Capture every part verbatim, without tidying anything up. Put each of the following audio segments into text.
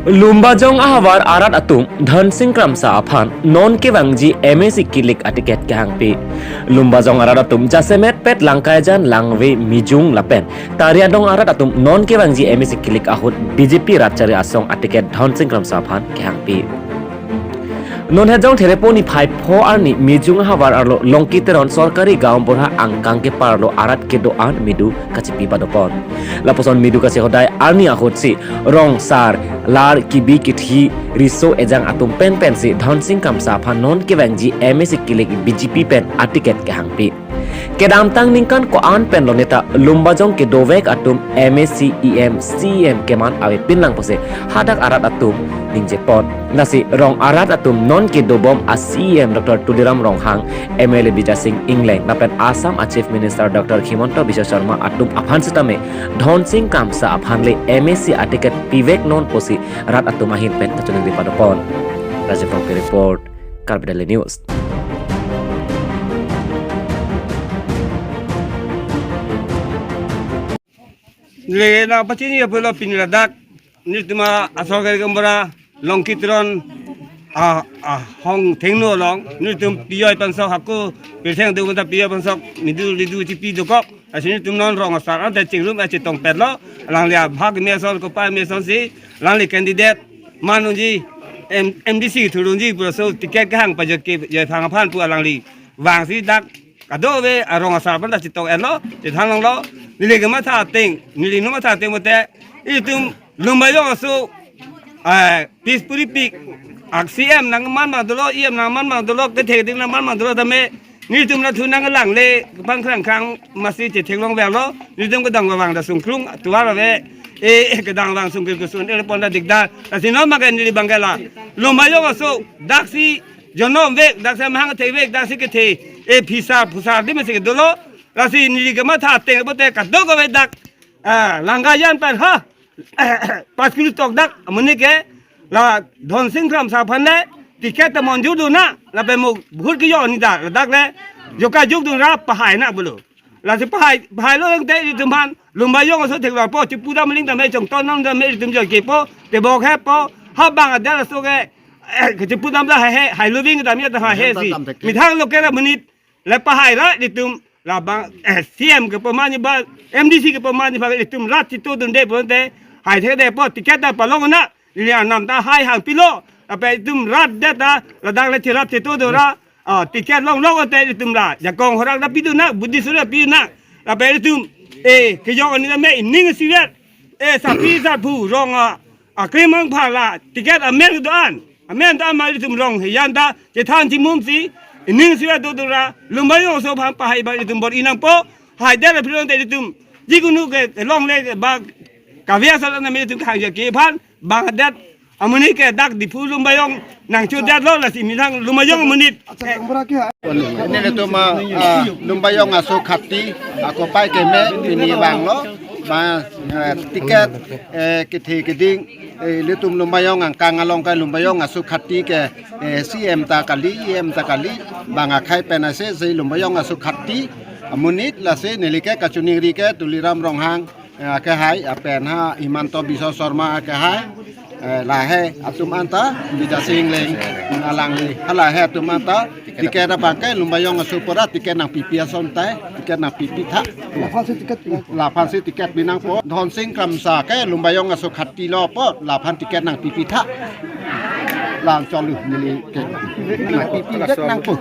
Lumbajong ahavar arat atum Dhonsing Kramsa aphan non kevangji M A C kilik aticket kehangpi. Lumbajong arat atum jasemet pet Langkaijan Langve Mijung lapen Tariadong arat atum non kevangji M A C kilik ahut B J P Ratchari Asong aticket Dhonsing Kramsa aphan kehangpi. Non Hejong Therepo niphai pho arni Mijung ahavar arlo Longki Teron Sorkari Gaon Burha angkang keparlo arat kedo-an medu kachipi padopon. Lapuson medu kachehodai arni ahutsi rong sar, lar, kibi kithi, riso ejang atum penpensi Dhonsing Kramsa aphan non kevangji M A C kilik B J P pen aticket kehangpi. Kedamtang ningkan ko-an pen loneta Lumbajong kedovek atum M A C, E M, C E M keman avepin lang pusi hadak arat atum ningjepon. Lasi rong arat atum non kedobom a C E M Doctor Tuliram Ronghang, M L A Bijay Sing Engleng lapen Assam a Chief Minister Doctor Himanta Biswa Sarma atum aphan sitame Dhonsing Kramsa aphan le M A C aticket pivek non pusi rat atum ahin pen kachiningri padopon. Rajiv Rongpi report, Karbi Daily News. Neli nangpachini apot lo pini ladak nelitum a Sorkari Gaon Burha Longki Teron a, ahong thengno along nelitum piyoi pansok hako pirtheng do ta piyoi pansok medu lidu chipi dokok. Lasi nelitum non rong asar ante chingrum achetong petlo, alangli abhag me ason kopai me asonsi alangli candidate man unji, M-, M D C thurunji pu laso ticket kehang pajok ke jai phang aphan pu alangli vangsi dak kadokave arong asar aphan ta chetong etlo, chethan longlo. Neli kematha ateng, neli non matha ateng pulote itum Lumbajong aso, eh, peace puri pik, ak C M nangman mang dolo, E M nangman mang dolo, kethe keding nangman mang dolo tame nelitum nathu nanglang le pangkrang krang masi chetheklong verlo, nelitum kedang vang da sungkrung, tuar ave, eh, kedang vang sungkrung kesun, eh, pon da dikdar, lasi non makan neli bangkela. Lumbajong aso, daksi jonom vek, daksi mahang thek vek, daksi kethe, eh, phisar, phusar, di masi kedolo, lasi neli kematha ateng pulote kadokave dak, ah, Langkaijan pen ha, pas kilo tok dak, amonit ke, la Dhonsing Kramsa aphan le, ticket ta monjur do na, lapen mo bhur kejok ni da, ladak le, joka juk dun ra pahai na pulo. Lasi pahai, pahai lo yang te itum aphan, Lumbajong aso theklarpo, chipu dam ling tame chongton nam tame itum jok kepo, tebok hepo, ha bang adet aso ke, eh, kechipu dam ta hai he, hai loving tame ta hai he si. Methang lo ke ra amonit, le pahai ra itum, labang, eh, C M kepaman ba, M D C kepaman ba itum rat chitodunde pulote, hai thekdepo, ticket ta palong na, neli anam ta hai hangpilo, lapen itum rat det ta, ladak le cherap chito do ra, ah, ticket longlong ante itum ra, jakong horak ta pidun na, Buddhist ra pidun na, lapen itum, eh, kejok ani tame ining sivet, eh, sapi sapu rong a, akrimang phala, ticket amen do-an, amen ta ma itum rong heyan ta, chethan chimum si, ining sivet do do ra, Lumbajong aso aphan pahai ba itum bor-i nangpo, hai det ra pidun ante itum, jikunu kelong le ba, kavya sa na me itum khang ja ke aphan, bang adet, amonit ke dak Diphu Lumbajong nangchodetlo lasi methang Lumbajong amonit. Nelitum, ah, ah, Lumbajong aso khati, ah, kopai keme, pini vanglo, ba, eh, ticket, eh, kethe keding, eh, ilitum Lumbajong angkang along ke Lumbajong aso khati ke, eh, C M ta kali, E M ta kali, bang akhei pen ase, si Lumbajong aso khati, amonit lasi neli ke kachiningri ke Tuliram Ronghang, eh, akehai, apen ha Himanta Biswa Sarma akehai, eh, lahei atum anta, Bijay Sing Engleng, alangli, ha lahei atum anta, ticket abang ke Lumbajong aso pura, ticket nangpipi ason tai, ticket nangpipi tha. Laphan si ticket pinang. Laphan si ticket pinangpo, Dhonsing Kramsa ke Lumbajong aso khati lo po, laphan ticket nangpipi tha. Lang cholu neli ke. Nangpipi ticket nangpo.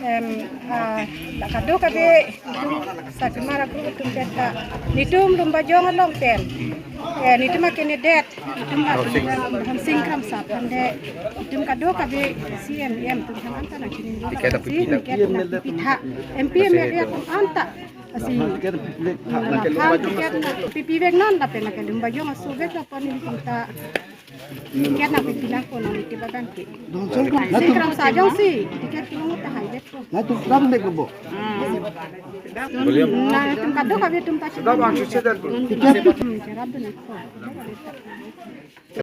Em, ah, la kadokave itum sakimar akru itum peta. Nelitum Lumbajong along pen. Eh, nelitum a candidate, nelitum a Dhonsing Kramsa aphan le. Nelitum kadokave C M, E M atum aphan anta nangchiningri. Ticket nangpipi, ticket nangpipi tha. M P, M L A atum anta. Lasi, laphan ticket nangpipi vek non lapen lake Lumbajong aso vek lapen nelitum ta. Ticket nangpipi nangpo nang iti bagan ke. Dhonsing Kramsa jongsi ticket kelong ta hai det po. Latum ram dek lo bo. Ah. Nelitum kadokave itum ta. Ticket. Hmm, cherap dun po.